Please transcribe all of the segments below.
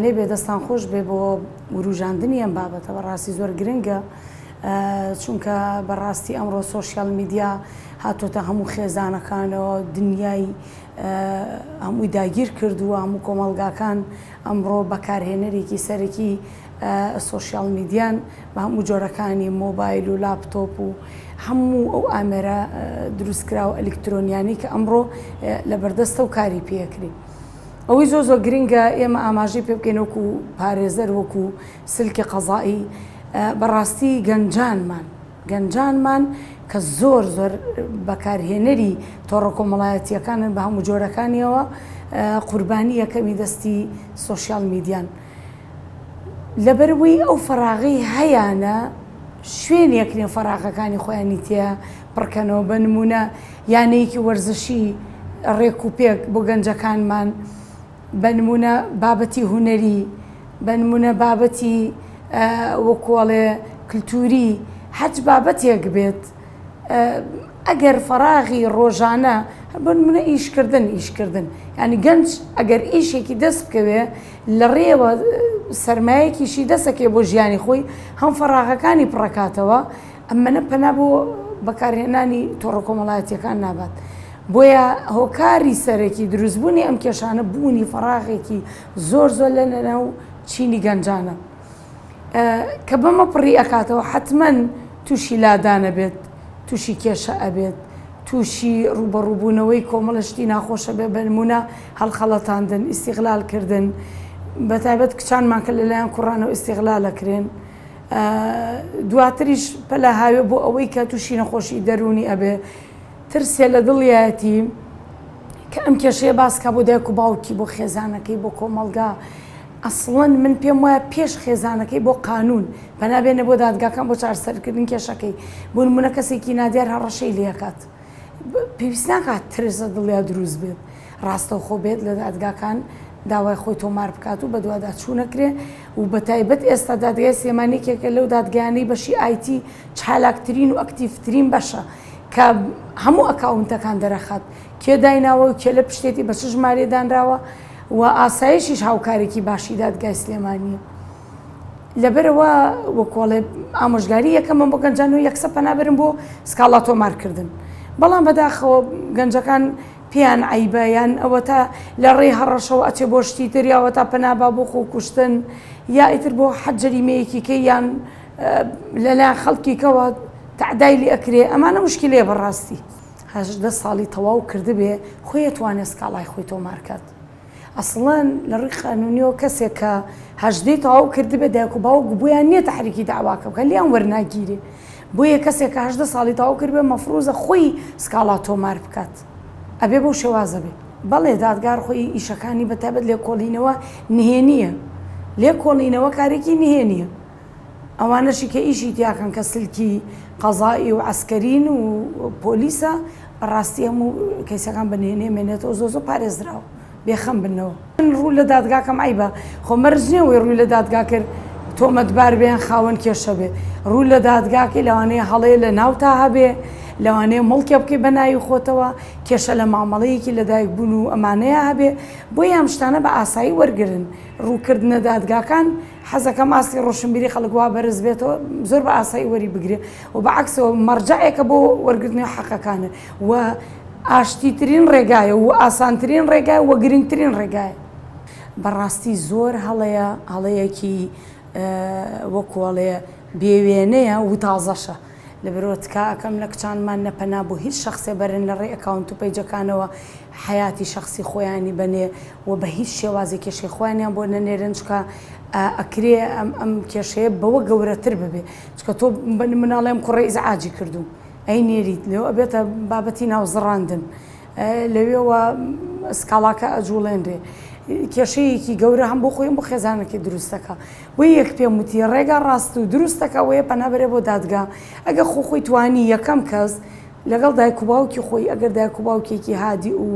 سڵاوتان لێ بێ دەستان خۆش بێ بۆ وروژاندنی ئەم بابەتە بەڕاستی زۆر گرنگە چونکە بەڕاستی ئەمڕۆ سۆشیال میدیا هاتۆتە هەموو خێزانەکانەوە دنیای هەمووی داگیر کردووە هەموو کۆمەڵگاکان ئەمڕۆ بەکارهێنەرێکی سەرەکی سۆشیال میدیان بە هەموو جۆرەکانی مۆبایل و لاپتۆپ و هەموو ئەو ئامێرە دروستکراوە ئەلیکترۆنیانەی کە ئەمڕۆ لە بەردەستە و کاری پێکری. ئەوەی زۆر زۆر گرنگە ئێمە ئاماژەی پێ بکەین وەکو پارێزەر وەکو سلکی قەزایی بەڕاستی گەنجانمان گەنجانمان کە زۆر زۆر بەکارهێنەری تۆڕە کۆمەڵایەتییەکانن بە هەموو جۆرەکانیەوە قوربانی یەکەمی دەستی سۆشیال میدیان لەبەرئەوەی ئەو فەراغەی هەیانە شوێنێک نیە فەراغەکانی خۆیانی تێ پڕکەنەوە بە نمونە یانەیەکی وەرزشی ڕێک و پێک بۆ گەنجەکانمان بە نمونە بابەتی هونەری بە نمونە بابەتی وەکۆڵێ کللتوری هەچ بابەتێک بێت ئەگەر فەراغی ڕۆژانە بۆ نمونە ئیشکردن ئیشکردن یعنی گەنج ئەگەر ئیشێکی دەست بکەوێ لە ڕێوە سەرمایەکیشی دەسەکێ بۆ ژیانی خۆی هەم فەراغەکانی پڕەکاتەوە ئەمەنە پەنا بۆ بەکارهێنانی تۆڕە کۆمەڵایەتیەکان نابات بۆیە هۆکاری سەرەکی دروستبوونی ئەم کێشانە بوونی فەراغێکی زۆر زۆر لە لەناو چینی گەنجانە کە بەمە پڕی ئەکاتەوە حەتمەن تووشی لادان ئەبێت، تووشی کێشە ئەبێت، تووشی ڕووبەڕووبوونەوەی کۆمەڵە شتی ناخۆش ئەبێت بە نموونە هەڵخەڵەتاندن، ئیستیغلال کردن، بەتایبەت کچانمان کە لەلایەن کوڕانەوە ئیستیغلال ئەکرێن، دواتریش پەلەهاوێ بۆ ئەوەی کە تووشی نەخۆشی دەروونی ئەبێ، ترسێ لە دڵیایەتی کە ئەم کێشەیە باس کا بۆ دایک و باوکی، بۆ خێزانەکەی، بۆ کۆمەڵگا. ئەسڵەن من پێم وایە پێش خێزانەکەی بۆ قانون پەنا بێنێ بۆ دادگاکان بۆ چارەسەرکردن کێشەکەی بۆ نمونە کەسێکی نادیار هەڕەشەی لێکات پێویست ناکات ترس لە دڵیا دروست بێت ڕاستەوخۆ بێت لە دادگاکان داوای خۆی تۆمار بکات و بەدواداچوونەکرێ و بە تایبەت ئێستا دادگای سلێمانی یەکێکە لەو دادگایانەی بەشی ئایتی چالاکترین و ئەکتیڤترین بەشە کە هەموو ئەکاونتەکان دەرەخات کێ دایناوە و کێ لە پشتێتی بە چ ژمارەیە دانراوە و ئاسایشیش هاوکارێکی باشی دادگای سلێمانیە لەبەرەوە وەکۆڵێ ئامۆژگاری یەکەمم بۆ گەنجان و یەکسە پەنابرن بۆ سکاڵا تۆمارکردن بەڵام بەداخەوە گەنجەکان پێیان عیبە یان ئەوە تا لە ڕێی هەڕەشەوە ئەچێ بۆ شتی تر یاوە تا پەنابا بۆ خۆکوشتن یا ئیتر بۆ حەد جەریمەیەکی کەی یان لەلایەن خەڵکیکەوە تەعدای لێ ئەکرێ ئەمانە مشکلەیە بەڕاستی. 18 ساڵی تەواو کردبێ خۆی ئەتوانێ سکاڵای خۆی تۆمار کات ئەسڵەن لە ڕووی قانونیەوە کەسێک کە هەژدەی تەواو کردبێ دایک و باوک بۆیان نییە تەحریکی داواکە بکەن لیان وەرناگیرێ بۆیە کەسێک کە 18 ساڵی تەواو کردبێ مەفروزە خۆی سکاڵا تۆمار بکات ئەبێ بەو شێوازە بێ بەڵێ دادگار خۆی ئیشەکانی بە تایبەت لێکۆڵینەوە نهێنییە لێکۆڵینەوە کارێکی نهێنییە ئەوانەشی کە ئیشی تیاکەن کە سلکی قەزائی و عەسکەرین و پۆلیسە بەڕاستی هەموو کەیسەکان بە نهێنی ئەمێنێتەوە زۆر زۆر پارێزراوە بێخەم بنەوە. من ڕوو لە دادگاکەم عەیبە خۆ مەرج نیە ئەوەی ڕووی لە دادگا کرد تۆمەتبار بێ یان خاوەن کێشە بێ ڕوو لە دادگاکەی لەوانەیە هەڵەیە لە ناوتا هەبێ لەوانەیە موڵکێ بکەی بە ناوی خۆتەوە کێشە لە مامەڵەیەکی لەدایک بوون و ئەمانەیە هەبێ بۆیە ئەم شتانە بە ئاسایی وەرگرن ڕووکردنە دادگاکان حەزەکەم ئاستی ڕۆشنبیری خەڵک وا بەرز بێتەوە زۆر بە ئاسایی وەری بگرێ و بە عەکسەوە مەرجەعێکە بۆ وەرگرتنی حەقەکانە و ئاشتیترین ڕێگایە و ئاسانترین ڕێگایە و گرنگترین ڕێگایە. بەڕاستی زۆر هەڵەیە هەڵەیەکی وەکۆڵێ بێوێنەیە و تازەشە. لەبەرئەوە تکا ئەکەم لە کچانمان نە پەنا بۆ هیچ شەخسێ بەرن لە ڕێی ئەکاونت و پەیجەکانەوە حەیاتی شەخسی خۆیانی بەنێ و بە هیچ شێوازێ کێشەی خۆیانیان بۆ نەنێرن چونکە ئەکرێ ئەم ئەم کێشەیە بەوە گەورەتر ببێ چونکە تۆ بە نمونە ئەڵێم کوڕە ئیزعاجی کردووم ئەی نێریت لێو ئەبێتە بابەتی ناوزڕاندن لەوێوە سکاڵاکە ئەجوڵێنرێ کێشەیەکی گەورە هەم بۆ خۆی هەم بۆ خێزانەکەی دروستەکە بۆیە یەک پێم وتی ڕێگا ڕاست و دروستەکە ئەوەیە پەنا بەرێ بۆ دادگا ئەگەر خۆ خۆی توانی یەکەم کەس لەگەڵ دایک و باوکی خۆی ئەگەر دایک و باوکێکی هادی و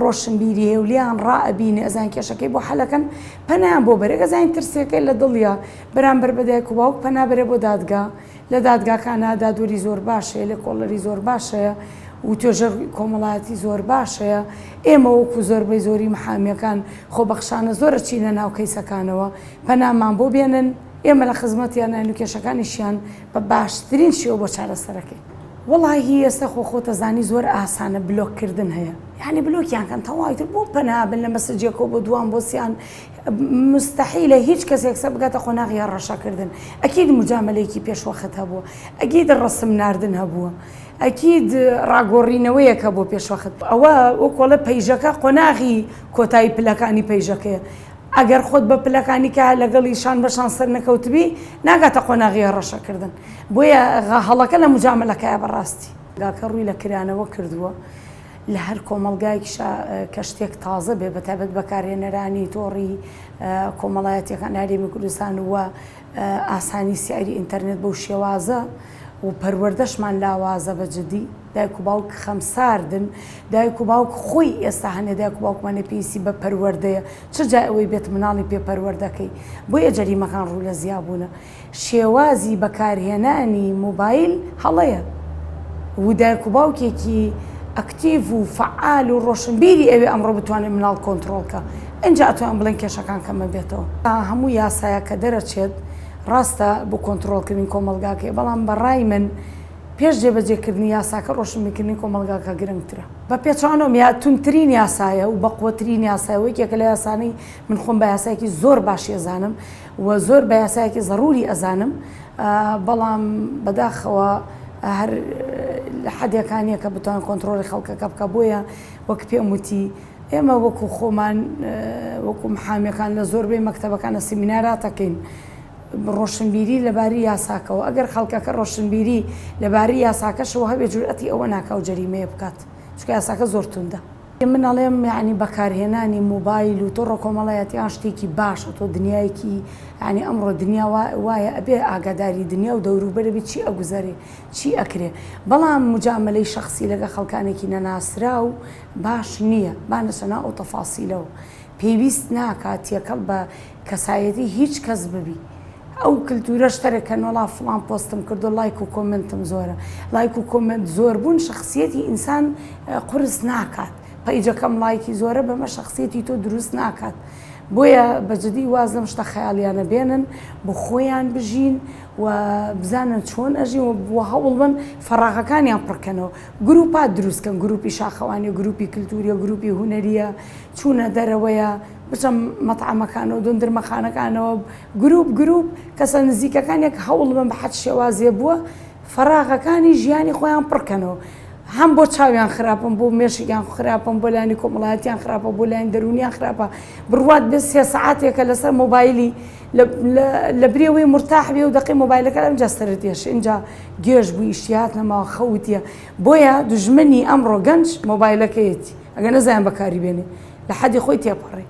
ڕۆشنبیری هەیە و لێیان ڕائەبینێ ئەزان کێشەکەی بۆ حەلەکەن پەنایان بۆ بەرێ ئەزانین ترسێکەی لە دڵیا بەرامبەر بە دایک و باوک پەنا بەرێ بۆ دادگا لە دادگاکانا دادوەری زۆر باش هەیە لێکۆڵەری زۆر باش هەیە. و توێژەر کۆمەڵایەتی زۆر باش هەیە، ئێمە وەکو زۆربەی زۆری محامیەکان خۆبەخشانە زۆر ئەچینە ناو کەیسەکانەوە، پەنامان بۆ بێنن، ئێمە لە خزمەتیانین و کێشەکانیشیان بە باشترین شێوە بۆ چارەسەرەکەین. وەڵاهی ئێستا خۆ خۆتەزانی زۆر ئاسانە بلۆک کردن هەیە یانی بلۆکیان کەن تەواوی تر بۆ پەنا بن لە مەسجێکەوە بۆ دوان بۆ سیان مستحیلە هیچ کەسێک سە بگاتە قۆناغی هەڕەشەکردن ئەکید مجاملەیەکی پێشوەخت هەبووە ئەکید ڕسم ناردن هەبووە ئەکید ڕاگۆڕینەوەیەک هەبووە پێشوەخت ئەوە وەکۆڵێ پەیژەکە قۆناغی کۆتایی پلەکانی پەیژەکەیە ئەگەر خۆت بە پلەکانی کە لەگەڵی شان بە شان سەرنەکەوتبی ناگاتە قۆناغی هەڕەشەکردن بۆیە هەڵەکە لە مجاملەکەیە بەڕاستی. گاکە ڕووی لە کرانەوە کردووە لە هەر کۆمەڵگایەکیشا کە شتێک تازە بێ بەتایبەت بەکارهێنەرانی تۆڕی کۆمەڵایەتیەکان لە هەرێمی کوردستان و ئاسانی سعری ئینتەرنێت بەو شێوازە و پەروەردەشمان لاوازە بە جدی دایک و باوک خەمساردن دایک و باوک خۆی ئێستا هەنێ دایک و باوکمانێ پێویستی بە پەروەردەیە چ جای ئەوەی بێت مناڵی پێ پەروەردەکەی بۆیە جەریمەکان ڕوو لە زیابوونە شێوازی بەکارهێنانی مۆبایل هەڵەیە و دایک و باوکێکی ئەکتیڤ و فەعال و ڕۆشنبیری ئەوێ ئەمڕۆ بتوانێت مناڵ کۆنتڕۆڵ کە ئینجا ئەتوان بڵێن کێشەکان کەمە بێتەوە. هەموو یاسایەک کە دەرەچێت ڕاستە بۆ کۆنتڕۆڵکردنی کۆمەڵگاکەیە بەڵام بە ڕای من پێش جێبەجێکردنی یاساکە ڕۆشنبیرکردنی کۆمەڵگاکە گرنگترە. بە پێچەوانەوە یا توندترین یاسایە و بەقوەترین یاسایە و یەکێکە لە یاسانەی من خۆم بە یاسایەکی زۆر باشی ئەزانم و زۆر بە یاسایەکی زەروری ئەزانم بەڵام بەداخەوە هەر لە حەدێکا نییە کە بتوان کۆنترۆڵی خەڵکەکە بکە بۆیە وەک پێم وتی ئێمە وەکو خۆمان وەکو محامیەکان لە زۆربەی مەکتەبەکانە سیمیناراتەکەین ڕۆشنبیری لەباری یاساکەوە ئەگەر خەڵکەکە ڕۆشنبیری لەباری یاساکەشەوە هەبێ جورئەتی ئەوە ناکا و جەریمەیە بکات چونکە یاساکە زۆر توندە. من ئەڵێم یانی بەکارهێنانی مۆبایل و تۆڕە کۆمەڵایەتیان شتێکی باشە تۆ دنیایەکی یانی ئەمڕۆ دنیا وایە ئەبێ ئاگاداری دنیا و دەوروبەرە بی چی ئەگوزەرێ چی ئەکرێ بەڵام مجامەلەی شەخسی لەگە خەڵکانێکی نەناسراو باش نییە با نەچە ناو ئەو تەفاسیلەوە پێویست ناکات تێکەڵ بە کەسایەتی هیچ کەس ببی ئەو کلتورەش تەرک کەن وەڵا فڵان پۆستم کردو ڵایک و کۆمێنتم زۆرە ڵایک و کۆمێنت زۆر بوون شەخسیەتی ئینسان قورس ناکات پەیجەکەم ڵایکی زۆرە بەمە شەخسیەتی تۆ دروست ناکات بۆیە بەجدی واز لەم شتە خەیاڵیانە بێنن بۆ خۆیان بژین و بزانن چۆن ئەژین و هەوڵ بن فەراغەکانیان پڕکەنەوە گروپات دروستکەن گروپی شاخەوانی گروپی کلتوریە گروپی هونەریە چوونە دەرەوەیە بچە مەتعەمەکانەوە دۆندرمەخانەکانەوە گروپ گروپ کەسە نزیکەکان یەک هەوڵ بەن بە حەد شێوازێ بووە فەراغەکانی ژیانی خۆیان پڕکەنەوە هەم بۆ چاویان خراپم بۆ مێشکیان خراپم بۆ لایەنی کۆمەڵایەتیان خراپە بۆ لایەن دەروونیان خراپە بڕوات بێ سێ سەعاتێکە لەسەر مۆبایلی لە برێوەی مرتاح بێ و دەقەی مۆبایلەکە ئەمجا سەرت دێش ئینجا گێژ بوو ئیشتیهات نەماوە خەوتیە بۆیە دوژمنی ئەمڕۆ گەنج مۆبایلەکەیەتی ئەگەر نەزانیان بەکاری بێنێ لە حەدی خۆی تێپەڕێ.